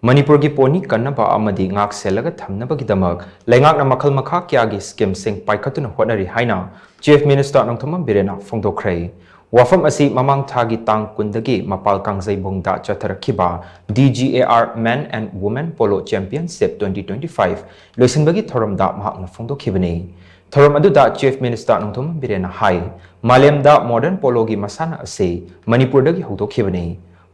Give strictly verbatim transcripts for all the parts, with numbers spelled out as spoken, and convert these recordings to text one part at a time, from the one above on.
ꯃꯅꯤꯄꯨꯔꯒꯤ ꯄꯣꯅꯤ ꯀꯟꯅꯕ ꯑꯃꯗꯤ ꯉꯥꯛ ꯁꯦꯜꯂꯒ ꯊꯝꯅꯕꯒꯤꯗꯃꯛ ꯂꯩꯉꯥꯛꯅ ꯃꯈꯜ ꯃꯈꯥ ꯀꯌꯥꯒꯤ ꯁ꯭ꯀꯤꯝꯁꯤꯡ ꯄꯥꯏꯈꯠꯇꯨꯅ ꯍꯣꯠꯅꯔꯤ ꯍꯥꯏꯅ ꯆꯤꯐ ꯃꯤꯅꯤꯁꯇꯔ ꯅꯣꯡꯊꯣꯝꯕꯝ ꯕꯤꯔꯦꯟꯅ ꯐꯣꯡꯗꯣꯛꯈ꯭ꯔꯦ꯫ ꯋꯥꯐꯝ ꯑꯁꯤ ꯃꯃꯥꯡ ꯊꯥꯒꯤ ꯇꯥꯡ ꯀꯨꯟꯗꯒꯤ ꯃꯄꯥꯜ ꯀꯥꯡꯖꯩꯕꯨꯡꯗ ꯆꯠꯊꯔꯛꯈꯤꯕ D G A R Men and Women Polo Championship twenty twenty-five ꯂꯣꯏꯁꯤꯟꯕꯒꯤ ꯊꯧꯔꯝꯗ ꯃꯍꯥꯛꯅ ꯐꯣꯡꯗꯣꯛꯈꯤꯕꯅꯤ꯫ ꯊꯧꯔꯝ ꯑꯗꯨꯗ ꯆꯤꯐ ꯃꯤꯅꯤꯁꯇꯔ ꯅꯣꯡꯊꯣꯝꯕꯝ ꯕꯤꯔꯦꯟꯅ ꯍꯥꯏ, ꯃꯥꯂꯦꯝꯗ ꯃꯣꯗꯔꯟ ꯄꯣꯂꯣꯒꯤ ꯃꯁꯥꯟꯅ ꯑꯁꯤ ꯃꯅꯤꯄꯨꯔꯗꯒꯤ ꯍꯧꯗꯣꯛꯈꯤꯕꯅꯤ꯫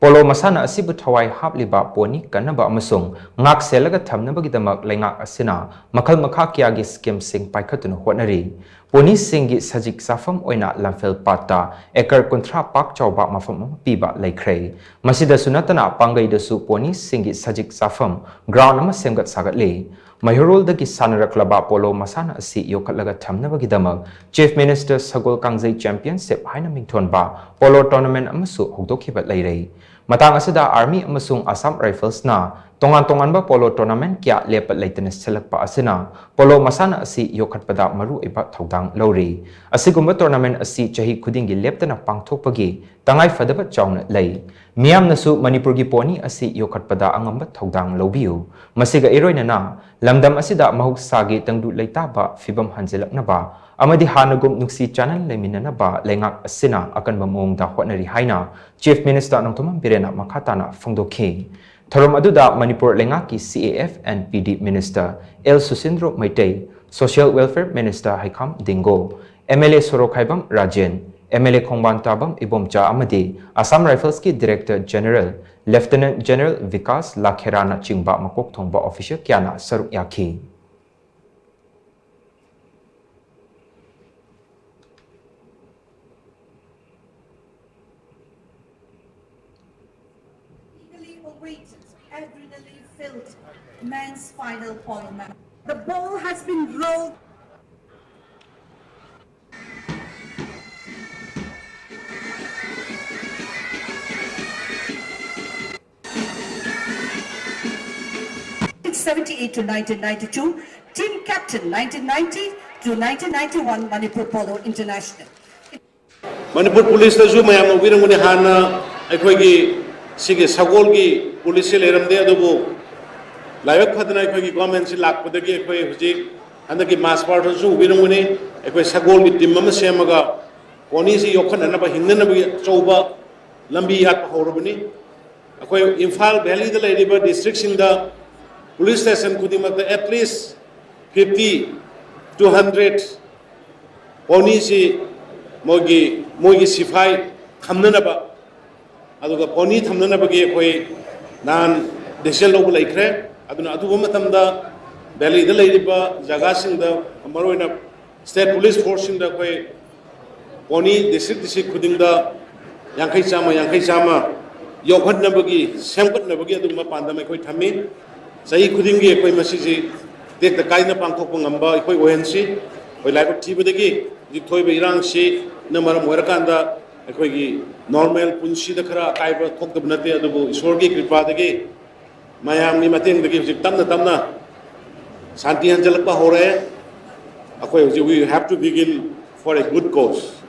ꯄꯣꯂꯣ ꯃꯁꯥꯟꯅ ꯑꯁꯤꯕꯨ ꯊꯋꯥꯏ ꯍꯥꯞꯂꯤꯕ ꯄꯣꯅꯤ ꯀꯟꯅꯕ ꯑꯃꯁꯨꯡ ꯉꯥꯛ ꯁꯦꯜꯂꯒ ꯊꯝꯅꯕꯒꯤꯗꯃꯛ ꯂꯩꯉꯥꯛ ꯑꯁꯤꯅ ꯃꯈꯜ ꯃꯈꯥ ꯀꯌꯥꯒꯤ ꯁ꯭ꯀꯤꯝꯁꯤꯡ ꯄꯥꯏꯈꯠꯇꯨꯅ ꯍꯣꯠꯅꯔꯤ꯫ ꯄꯣꯅꯤꯁꯤꯡꯒꯤ ꯁꯖꯤꯛ ꯆꯥꯐꯝ ꯑꯣꯏꯅ ꯂꯝꯐꯦꯜ ꯄꯥꯠꯇ ꯑꯦꯀꯔ ꯀꯨꯟꯊ꯭ꯔꯥ ꯄꯥꯛ ꯆꯥꯎꯕ ꯃꯐꯝ ꯑꯃ ꯄꯤꯕ ꯂꯩꯈ꯭ꯔꯦ꯫ ꯃꯁꯤꯗꯁꯨ ꯅꯠꯇꯅ ꯄꯥꯡꯒꯩꯗꯁꯨ ꯄꯣꯅꯤꯁꯤꯡꯒꯤ ꯁꯖꯤꯛ ꯆꯥꯐꯝ ꯒ꯭ꯔꯥꯎꯟ ꯑꯃ ꯁꯦꯝꯒꯠ ꯁꯥꯒꯠꯂꯤ꯫ ꯃꯩꯍꯧꯔꯣꯜꯗꯒꯤ ꯁꯥꯟꯅꯔꯛꯂꯕ ꯄꯣꯂꯣ ꯃꯁꯥꯟꯅ ꯑꯁꯤ ꯌꯣꯛꯈꯠꯂꯒ ꯊꯝꯅꯕꯒꯤꯗꯃꯛ ꯆꯤꯐ ꯃꯤꯅꯤꯁꯇꯔ ꯁꯒꯣꯜ ꯀꯥꯡꯖꯩ ꯆꯦꯝꯄꯤꯌꯟꯁꯤꯞ ꯍꯥꯏꯅ ꯃꯤꯡꯊꯣꯟꯕ ꯄꯣꯂꯣ ꯇꯣꯔꯅꯥꯃꯦꯟ ꯑꯃꯁꯨ ꯍꯧꯗꯣꯛꯈꯤꯕ ꯂꯩꯔꯦ꯫ ꯃꯇꯥꯡ ꯑꯁꯤꯗ ꯑꯥꯔꯃꯤ ꯑꯃꯁꯨꯡ ꯑꯁꯥꯝ ꯔꯥꯏꯐꯜꯁꯅ ꯇꯣꯉꯥꯟ ꯇꯣꯉꯥꯟꯕ ꯄꯣꯂꯣ ꯇꯣꯔꯅꯥꯃꯦꯟ ꯀꯌꯥ ꯂꯦꯞꯄ ꯂꯩꯇꯅ ꯁꯤꯜꯂꯛꯄ ꯑꯁꯤꯅ ꯄꯣꯂꯣ ꯃꯁꯥꯟꯅ ꯑꯁꯤ ꯌꯣꯛꯈꯠꯄꯗ ꯃꯔꯨꯑꯣꯏꯕ ꯊꯧꯗꯥꯡ ꯂꯧꯔꯤ꯫ ꯑꯁꯤꯒꯨꯝꯕ ꯇꯣꯔꯅꯥꯃꯦꯟ ꯑꯁꯤ ꯆꯍꯤ ꯈꯨꯗꯤꯡꯒꯤ ꯂꯦꯞꯇꯅ ꯄꯥꯡꯊꯣꯛꯄꯒꯤ ꯇꯉꯥꯏ ꯐꯗꯕ ꯆꯥꯎꯅ ꯂꯩ꯫ ꯃꯤꯌꯥꯝꯅꯁꯨ ꯃꯅꯤꯄꯨꯔꯒꯤ ꯄꯣꯅꯤ ꯑꯁꯤ ꯌꯣꯛꯈꯠꯄꯗ ꯑꯉꯝꯕ ꯊꯧꯗꯥꯡ ꯂꯧꯕꯤꯌꯨ꯫ ꯃꯁꯤꯒ ꯏꯔꯣꯏꯅꯅ ꯂꯝꯗꯝ ꯑꯁꯤꯗ ꯃꯍꯧꯁꯥꯒꯤ ꯇꯪꯗꯨ ꯂꯩꯇꯥꯕ ꯐꯤꯕꯝ ꯍꯟꯖꯤꯜꯂꯛꯅꯕ ꯑꯃꯗꯤ ꯍꯥꯟꯅꯒꯨꯝ ꯅꯨꯡꯁꯤ ꯆꯥꯟꯅꯅ ꯂꯩꯃꯤꯟꯅꯅꯕ ꯂꯩꯉꯥꯛ ꯑꯁꯤꯅ ꯑꯀꯟꯕ ꯃꯑꯣꯡꯗ ꯍꯣꯠꯅꯔꯤ ꯍꯥꯏꯅ ꯆꯤꯐ ꯃꯤꯅꯤꯁꯇꯔ ꯅꯣꯡꯊꯣꯝꯕꯝ ꯕꯤꯔꯦꯟꯅ ꯃꯈꯥ ꯇꯥꯅ ꯐꯣꯡꯗꯣꯛꯈꯤ꯫ ꯊꯧꯔꯝ ꯑꯗꯨꯗ ꯃꯅꯤꯄꯨꯔ ꯂꯩꯉꯥꯛꯀꯤ C A F and P D minister L Susindro Meitei, social welfare minister Heikham Dingo, M L A Sorokhaibam Rajen, M L A Khongbantabam Ibomcha ꯑꯃꯗꯤ ꯑꯁꯥꯝ ꯔꯥꯏꯐꯜꯁꯀꯤ director general lieutenant general Vikas ꯂꯥꯈꯦꯔꯥꯅ ꯆꯤꯡꯕ ꯃꯀꯣꯛ ꯊꯣꯡꯕ ꯑꯣꯐꯤꯁꯤꯌꯦꯜ ꯀꯌꯥꯅ ꯁꯔꯨꯛ ꯌꯥꯈꯤ꯫ Eagerly awaited, adrenaline-filled men's final polo match. The ball has been rolled. Seventy-eight to nineteen ninety-two, team captain nineteen ninety to nineteen ninety-one Manipur Polo International. Manipur ꯄꯨꯂꯤꯁꯇꯁꯨ ꯃꯌꯥꯝꯅ ꯎꯕꯤꯔꯝꯒꯅꯤ, ꯍꯥꯟꯅ ꯑꯩꯈꯣꯏꯒꯤ ꯁꯤꯒꯤ ꯁꯒꯣꯜꯒꯤ ꯄꯨꯂꯤꯁꯁꯤ ꯂꯩꯔꯝꯗꯦ, ꯑꯗꯨꯕꯨ ꯂꯥꯏꯕꯛ ꯐꯗꯅ ꯑꯩꯈꯣꯏꯒꯤ ꯒꯣꯔꯃꯦꯟꯁꯤ ꯂꯥꯛꯄꯗꯒꯤ ꯑꯩꯈꯣꯏ ꯍꯧꯖꯤꯛ ꯍꯟꯗꯛꯀꯤ ꯃꯥꯔꯆ ꯄꯥꯁꯇꯁꯨ ꯎꯕꯤꯔꯝꯒꯅꯤ, ꯑꯩꯈꯣꯏ ꯁꯒꯣꯜꯒꯤ ꯇꯤꯝ ꯑꯃ ꯁꯦꯝꯃꯒ ꯄꯣꯅꯤꯁꯤ ꯌꯣꯛꯈꯠꯅꯅꯕ, ꯍꯤꯡꯅꯅꯕꯒꯤ ꯑꯆꯧꯕ ꯂꯝꯕꯤ ꯌꯥꯠꯄ ꯍꯧꯔꯕꯅꯤ꯫ ꯑꯩꯈꯣꯏ ꯏꯝꯐꯥꯜ ꯚꯦꯂꯤꯗ ꯂꯩꯔꯤꯕ ꯗꯤꯁꯇ꯭ꯔꯤꯛꯁꯤꯡꯗ ꯄꯨꯂꯤꯁ ꯁ꯭ꯇꯦꯁꯟ ꯈꯨꯗꯤꯡꯃꯛꯇ at least fifty to hundred ꯄꯣꯅꯤꯁꯤ ꯃꯣꯏꯒꯤ, ꯃꯣꯏꯒꯤ ꯁꯤꯐꯥꯏ ꯊꯝꯅꯅꯕ, ꯑꯗꯨꯒ ꯄꯣꯅꯤ ꯊꯝꯅꯅꯕꯒꯤ ꯑꯩꯈꯣꯏ ꯅꯍꯥꯟ ꯗꯤꯁꯤꯖꯟ ꯂꯧꯕ ꯂꯩꯈ꯭ꯔꯦ꯫ ꯑꯗꯨꯅ ꯑꯊꯨꯕ ꯃꯇꯝꯗ ꯚꯦꯂꯤꯗ ꯂꯩꯔꯤꯕ ꯖꯒꯥꯁꯤꯡꯗ, ꯃꯔꯨꯑꯣꯏꯅ ꯁ꯭ꯇꯦꯠ ꯄꯨꯂꯤꯁ ꯐꯣꯔꯁꯁꯤꯡꯗ ꯑꯩꯈꯣꯏ ꯄꯣꯅꯤ ꯗꯤꯁꯇ꯭ꯔꯤꯛ ꯗꯤꯁꯇ꯭ꯔꯤꯛ ꯈꯨꯗꯤꯡꯗ ꯌꯥꯡꯈꯩ ꯆꯥꯝꯃ, ꯌꯥꯡꯈꯩ ꯆꯥꯝꯃ ꯌꯣꯛꯍꯟꯅꯕꯒꯤ, ꯁꯦꯝꯒꯠꯅꯕꯒꯤ ꯑꯗꯨꯒꯨꯝꯕ ꯄꯥꯟꯗꯝ ꯑꯩꯈꯣꯏ ꯊꯝꯃꯤ꯫ ꯆꯍꯤ ꯈꯨꯗꯤꯡꯒꯤ ꯑꯩꯈꯣꯏ ꯃꯁꯤꯁꯤ ꯇꯦꯛꯇ ꯀꯥꯏꯗꯅ ꯄꯥꯡꯊꯣꯛꯄ ꯉꯝꯕ ꯑꯩꯈꯣꯏ ꯑꯣꯏꯍꯟꯁꯤ꯫ ꯑꯩꯈꯣꯏ ꯂꯥꯏꯕꯛ ꯊꯤꯕꯗꯒꯤ ꯍꯧꯖꯤꯛ ꯊꯣꯛꯏꯕ ꯏꯔꯥꯡꯁꯤꯅ ꯃꯔꯝ ꯑꯣꯏꯔꯀꯥꯟꯗ ꯑꯩꯈꯣꯏꯒꯤ ꯅꯣꯔꯃꯦꯜ ꯄꯨꯟꯁꯤꯗ ꯈꯔ ꯑꯀꯥꯏꯕ ꯊꯣꯛꯇꯕ ꯅꯠꯇꯦ, ꯑꯗꯨꯕꯨ ꯏꯁꯣꯔꯒꯤ ꯀ꯭ꯔꯤꯄꯥꯗꯒꯤ, ꯃꯌꯥꯝꯒꯤ ꯃꯇꯦꯡꯗꯒꯤ ꯍꯧꯖꯤꯛ ꯇꯞꯅ ꯇꯞꯅ ꯁꯥꯟꯇꯤ ꯍꯟꯖꯤꯜꯂꯛꯄ ꯍꯧꯔꯛꯑꯦ꯫ ꯑꯩꯈꯣꯏ ꯍꯧꯖꯤꯛ, we have to begin for a good cause꯫